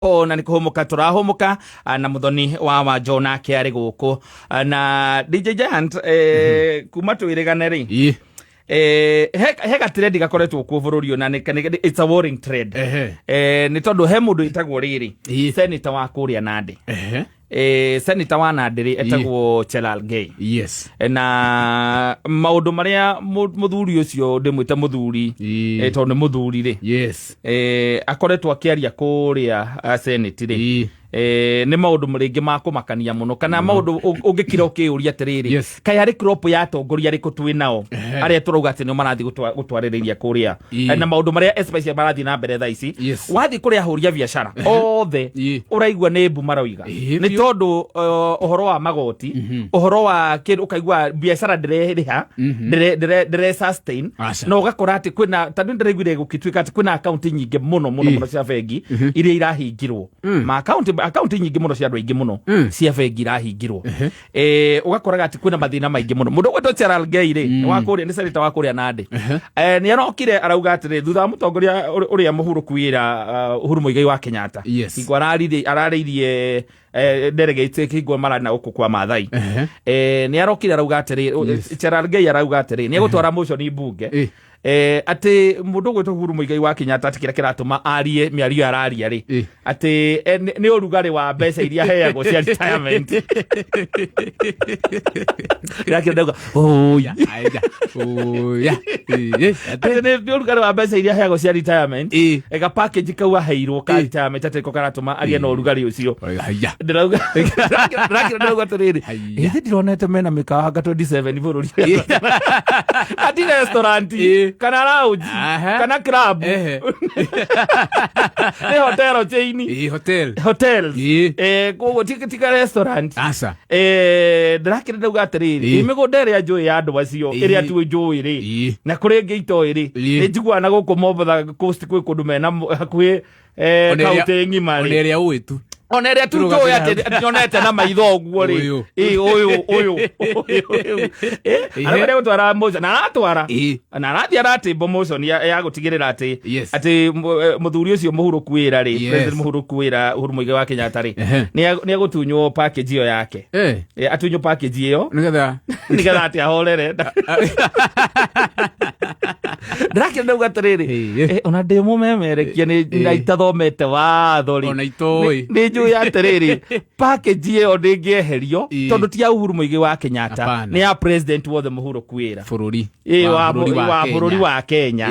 Ona nä kå hå må ka tå rahå må ka na må thoni wa Wanjo nake arä gå kå na DJ Giant kuma twä rä gane rä he gatrendi gakoretwo kuo bå rå ri å na it's a worrying trend. Nä tondå he må ndå ĩtagwo rĩrĩ senator wa kũrĩa Nandĩ. Senator wa Nandĩ rĩ etagwo Cherargei. Na maũndũ marĩa mũthuri ũcio, ndĩmwĩte mũthuri tondũ nĩ mũthuri rĩ, akoretwo akĩaria kũrĩa Senate rĩ, nĩ maũndũ rĩngĩ ma kũmakania mũno kana maũndũ ũngĩkira ũkĩũria atĩrĩrĩ, kaĩ arĩ crop ya atongoria arĩkũ twĩ nao arĩa tũrauga atĩ nĩo marathiĩ gũtwarĩrĩria kũrĩa? Na maũndũ marĩa especially marathiĩ na mbere thaa ici, wathiĩ kũrĩa ahũri a biacara othe ũraigua nĩ mbu maroiga nĩ tondũ ũhoro wa magoti, ũhoro wa kĩndũ, ũkaigua biacara ndĩrerĩha, ndĩre sustain. Aca. Na ũgakora atĩ kwĩna, tondũ ndĩraiguire gũgĩtuĩka atĩ kwĩna akaunti nyingĩ mũno mũno mũno cia bengi iria irahingirwo, ma akaunti nyingĩ mũno cia andũ aingĩ mũno cia bengi irahingirwo. Ũgakoraga atĩ kwĩna mathĩna maingĩ mũno. Mũndũ ũgwĩtwo Cherargei rĩ, nĩ wa kũrĩa, nĩ senator wa kũrĩa Nandĩ. Nĩ arokire arauga atĩrĩ, thutha wa mũtongoria ũrĩa mũhurũku wĩra, Uhuru Muigai wa Kenyatta, hingo ararĩirie delegates hingo mararĩ na gũkũ kwa Maathai, nĩ arokire arauga atĩrĩ, Cherargei arauga atĩrĩ nĩ egũtwara motion mbunge atĩ mũndũ ũgwĩtwo Uhuru Muigai wa Kenyatta, atĩ kĩrĩa kĩratũma arie mĩario araria rĩ, atĩ nĩ ũrugarĩ wa mbeca iria aheagwo cia retirement. Ndĩrakĩra ndauga "Ũya." Aija. Oya. Atĩ nĩ ũrugarĩ wa mbeca iria aheagwo cia retirement, ga package kau aheirwo ka retirement, atĩ nĩko karatũma agĩe na ũrugarĩ ũcio. Haya. Ndĩrauga, ndĩrakĩra ndauga atĩrĩrĩ, Haya. ĩthĩ ndironete mena mĩkawa anga 27 bũrũri, ati restaurant kana lounge kana club, nĩ hotel chain. Hotel. Hotels. Koguo tika restaurant. Aca. Ndĩrakĩra ndauga atĩrĩrĩ, mĩgũnda ĩrĩa njũĩ ya andũ acio, ĩrĩa tu njũĩ rĩ, na kũrĩ ĩngĩ itoĩ rĩ, nĩ njiguaga na gũkũ Mombatha coast kwĩ kũndũ mena hakuhĩ Ona ĩrĩa- kaunti ng'ima Ona rĩ, ĩrĩa ũĩ tu. Ona ĩrĩa tu njũĩ atĩ nyonete na maitho ũguo rĩ. Ũyũ. Ũyũ ũyũ ũyũ arĩa gũtwara motion na aratwara na arathiĩ aratĩmbo motion ya gũtigĩrĩra atĩ atĩ mũthuri ũcio mũhurũku wĩra rĩ, president mũhurũku wĩra Uhuru Muigai wa Kenyatta rĩ, nĩ egũtunywo package ĩyo yake. Atunywo package ĩyo Nĩgetha nĩgetha atĩ ahorere. Ndĩrakĩra ndauga atĩrĩrĩ, ona ndĩ mũmemerekia nĩ na itathomete watho rĩ, Ona itoĩ. Nĩ njũĩ atĩrĩrĩ, package ĩyo ndĩngĩeherio tondũ ti ya Uhuru Muigai wa Kenyatta, Hapana. nĩ ya president wothe mũhurũku wĩra Bũrũri. Wa bũrũri wa Kenya.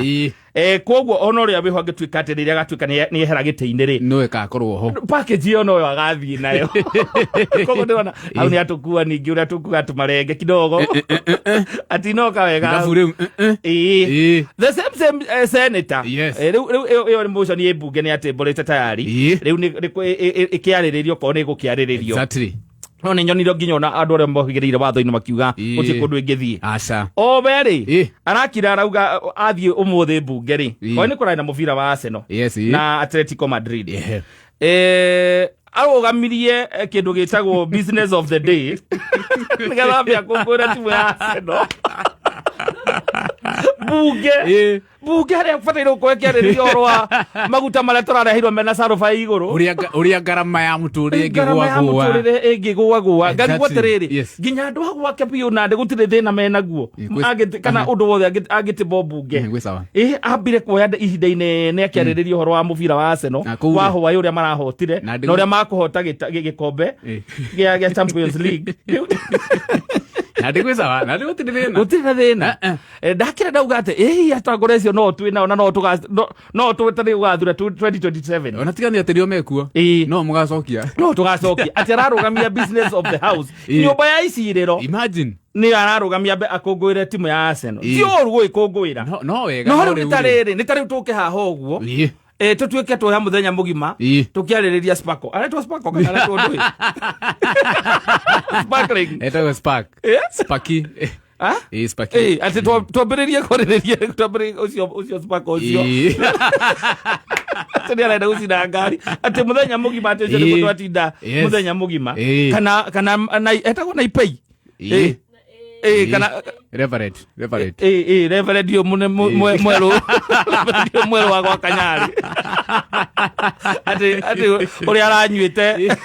Koguo ona ũrĩa wĩho angĩtuĩka atĩ rĩrĩa agatuĩka nĩ ehera gĩtĩ-inĩ rĩ, No ĩgakorwo ho. Package ĩyo noyo agathiĩ nayo. Koguo ndĩrona hau nĩ atũkua ningĩ ũrĩa tũkuga tũmarenge kidogo atinoka wega Ngabu hau. rĩu. The same same senator, rĩu ĩyo nĩ motion ĩ mbunge, nĩ atĩmbũrĩte tayari. Rĩu ĩkĩarĩrĩrio korwo nĩ ĩgũkĩarĩrĩrio. No nĩ nyonire nginya ona andũ arĩa mohĩgĩrĩire watho-inĩ makiuga gũtirĩ kũndũ ĩngĩthiĩ. Aca. O we rĩ, arakira arauga athiĩ ũmũthĩ mbunge rĩ, oĩ nĩ kũrarĩ na mũbira wa Arsenal na Atletico Madrid. Arũgamirie kĩndũ gĩtagwo business of the day nĩgetha ambe akũngũĩra timu ya Arsenal mbunge. Mbunge harĩa bataire gũkorwo ĩkĩarĩrĩria ũhoro wa maguta marĩa tũrareheirwo mena caruba igũrũ, Ũrĩa ngarama ya mũtũrĩre ngarama ya ĩngĩgũagũa. mũtũrĩre ĩngĩgũagũa, ngarigwo atĩrĩrĩ, nginya andũ a gwake biũ na ndĩ gũtirĩ thĩna menaguo. Kana ũndũ wothe angĩtĩmbwo mbunge. Gwĩ sawa. Ambire kuoya ihinda inene akĩarĩrĩria ũhoro wa mũbira wa Arsenal Na kũu wa rĩ. hwaĩ, ũrĩa marahotire Na na ũrĩa makũhota gĩkombe gĩa Champions League. Na ndĩ gwĩ sawa. Na ndĩ gũtirĩ thĩna. Gũtirĩ na thĩna. Eh, eh. Ndakĩra ndauga atĩ ĩhi atongoria acio no twĩ nao na no no twĩtarĩ gũgathura 2027. Ona tiga nĩ atĩ nĩo mekuo. No mũgacokia. No tũgacokia atĩ ararũgamia business of the house, nyũmba ya icirĩro. Imagine. Nĩyo ararũgamia akũngũĩre timu ya Arsenal. Ti ũru gũgĩkũngũĩra. No wega. No rĩu nĩ ta rĩrĩ, nĩ ta rĩu tũke haha ũguo, tũtuĩke tuoya mũthenya mũgima tũkĩarĩrĩria sparkle, aretwo sparkle kana aretwo ndũĩ sparkling? Etagwo Spark. Sparky. Ah? Sparky. Atĩ twambĩrĩrie kwarĩrĩria, twambĩrĩrie ũcio sparkle ũcio atĩ nĩ arenda gũcina ngari, atĩ mũthenya mũgima, atĩ ũcio nĩguo twatinda mũthenya mũgima. Kana etagwo na ipei. Ĩ, kana Reverend, Reverend. Ĩ, ĩ, reverend ũyũ mwerũ, reverend ũyũ mwerũ wa gwa Kanyarĩ, atĩ ũrĩa aranyuĩte,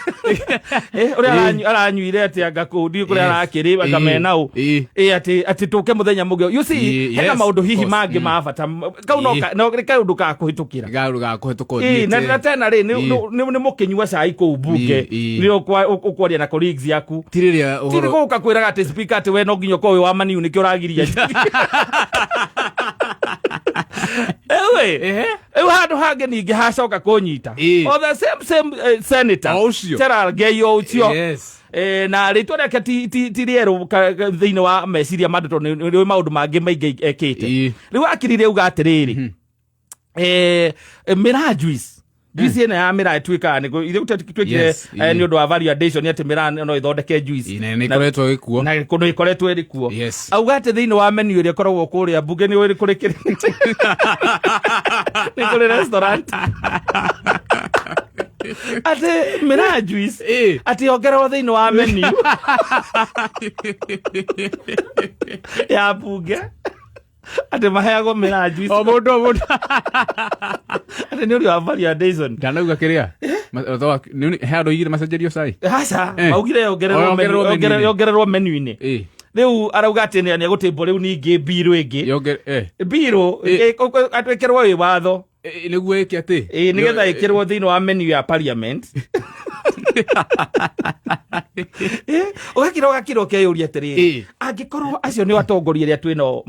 ũrĩa aranyuire atĩ anga kũu ndiũ kũrĩa arakĩrĩ anga mena ũ. Ĩ, atĩ tũke mũthenya mũgĩ, you see, hena maũndũ hihi mangĩ ma bata kau no no nĩ kaũndũ ka kũhĩtũkĩra. Garu ga kũhĩtũka. Ĩ, ũthiĩte. Na tena rĩ, nĩ mũkĩnyua cai kũu bunge, nĩ ũkwaria na colleagues yaku. Ti rĩrĩa Ti ũhoro gũka kwĩraga atĩ speaker atĩ we no nginya ũkorwo wĩ wa maniu nĩkĩo ũragiria. Ewe, rĩu handũ hangĩ ningĩ hacoka kũnyita, o the same senator O ũcio. Cherargei, o ũcio. Na rĩtwa rĩake ti rĩerũ thĩinĩ wa meciria ma andũ tondũ nĩ maũndũ mangĩ maingĩ ekĩte. Rĩu akirire auga atĩrĩrĩ, miraa juice ĩno ya miraa ĩtuĩkaga nĩ ithuĩ twĩkire nĩ ũndũ wa value addition atĩ miraa no ĩthondeke juice. Na nĩ ĩkoretwo ĩkuo. Na kũndũ ĩkoretwo ĩrĩ kuo. Auga atĩ thĩinĩ wa menu ĩrĩa ĩkoragwo kũrĩa mbunge nĩ kũrĩ nĩ kũrĩ restaurant, atĩ miraa juice atĩ yongererwo thĩinĩ wa menu ya mbunge, atĩ maheagwo miraa juice. O mũndũ, o mũndũ. Atĩ nĩ ũrĩa wa value addition. Ndanauga kĩrĩa he andũ igire macenjerio cai. Aca. Maugire yongererwo O, yongererwo menu-inĩ. Yongererwo menu-inĩ. Rĩu arauga atĩ nĩ egũtĩmbwo rĩu ningĩ mbirũ ĩngĩ, mbirũ atwĩkĩrwo wĩ watho. Nĩguo ĩke atĩ Ĩ, nĩgetha ĩkĩrwo thĩinĩ wa menu ya parliament. Ũgakira ũkeyũria atĩrĩrĩ, angĩkorwo acio nĩ atongoria arĩa twĩnao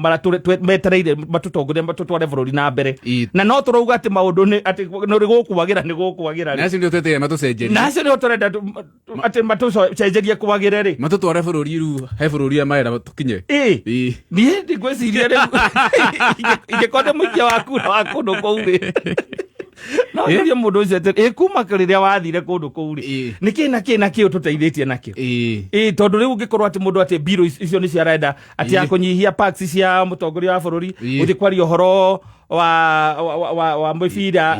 metereire matũtongorie matũtware bũrũri na mbere, na no tũrauga atĩ maũndũ nĩ atĩ nĩ gũkwagĩra nĩ gũkwagĩra Na rĩ. acio nĩo twetereire matũcenjerie. Na acio nĩo tũrenda atĩ matũcenjerie kwagĩre rĩ. Matũtware bũrũri rĩu he bũrũri ũrĩa marenda tũkinye. Niĩ ndigwĩciria rĩu ingĩkorwo ndĩ mũikia wa kura wa kũndũ kũu rĩ, no njũrie mũndũ ũcio atĩ ĩ kuma rĩrĩa wathire kũndũ kũu rĩ, nĩ kĩ na kĩ na kĩ ũtũteithĩtie nakĩo? Ĩ, tondũ rĩu ũngĩkorwo atĩ mũndũ atĩ mbirũ icio nĩcio arenda atĩ ya kũnyihia tax cia mũtongoria wa bũrũri, gũthiĩ kwaria ũhoro wa mĩbira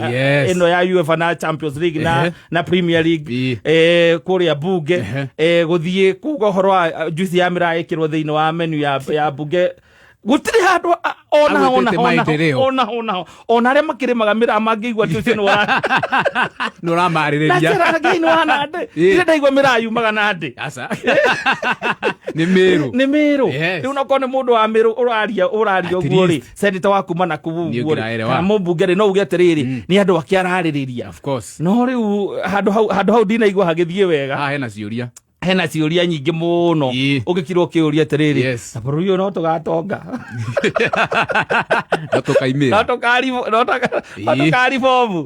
ĩno ya UEFA na Champions League na na Premier League, kũrĩa bunge, gũthiĩ kuga ũhoro wa juice ya miraa ĩkĩrwo thĩinĩ wa menu ya bunge, gũtirĩ handũ ona ona Agwetete ona maendeleo. Ona ona arĩa makĩrĩmaga miraa mangĩigua atĩ ũcio nĩ wa Nĩ na ũramarĩrĩria. Cherargei nĩ wa Nandĩ. Ndirĩ ndaigua miraa yumaga Nandĩ. Aca, nĩ Mĩrũ. Nĩ Mĩrũ. Rĩu nokorwo nĩ mũndũ wa Mĩrũ ũraria At ũguo rĩ, least. senator wa kuma na kũu Nĩ ũguo rĩ, ũngĩraerewa. kana mũmbunge rĩ, no uge atĩrĩrĩ, nĩ andũ ake ararĩrĩria. Of course. No rĩu handũ hau ndinaigua hagĩthiĩ wega. Haha hena ciũria. Hena ciũria nyingĩ mũno. Ũngĩkirwo ũkĩũria atĩrĩrĩ, na bũrũri ũyũ no tũgatonga? No tũkaimĩra? No tũkaribomu?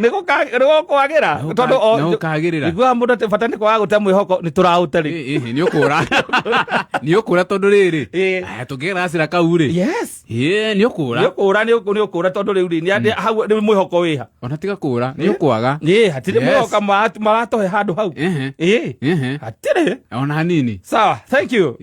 Nĩ gũkwagĩra tondũ No gũkagĩrĩra. Iguaga mũndũ atĩ bata nĩ kwaga gũte mwĩhoko, nĩ tũraũte rĩ. Ĩ, nĩ ũkũra tondũ rĩrĩ, aya, tũngĩgeracĩra kau rĩ, nĩ ũkũra. Nĩ ũkũra, nĩ ũkũra tondũ rĩu rĩ, hau nĩ mwĩhoko wĩha. Ona tiga kũra, nĩ ũkwaga. Hatirĩ mwĩhoko maratũhe handũ hau. Hatirĩ. Ona hanini. Sawa, thank you.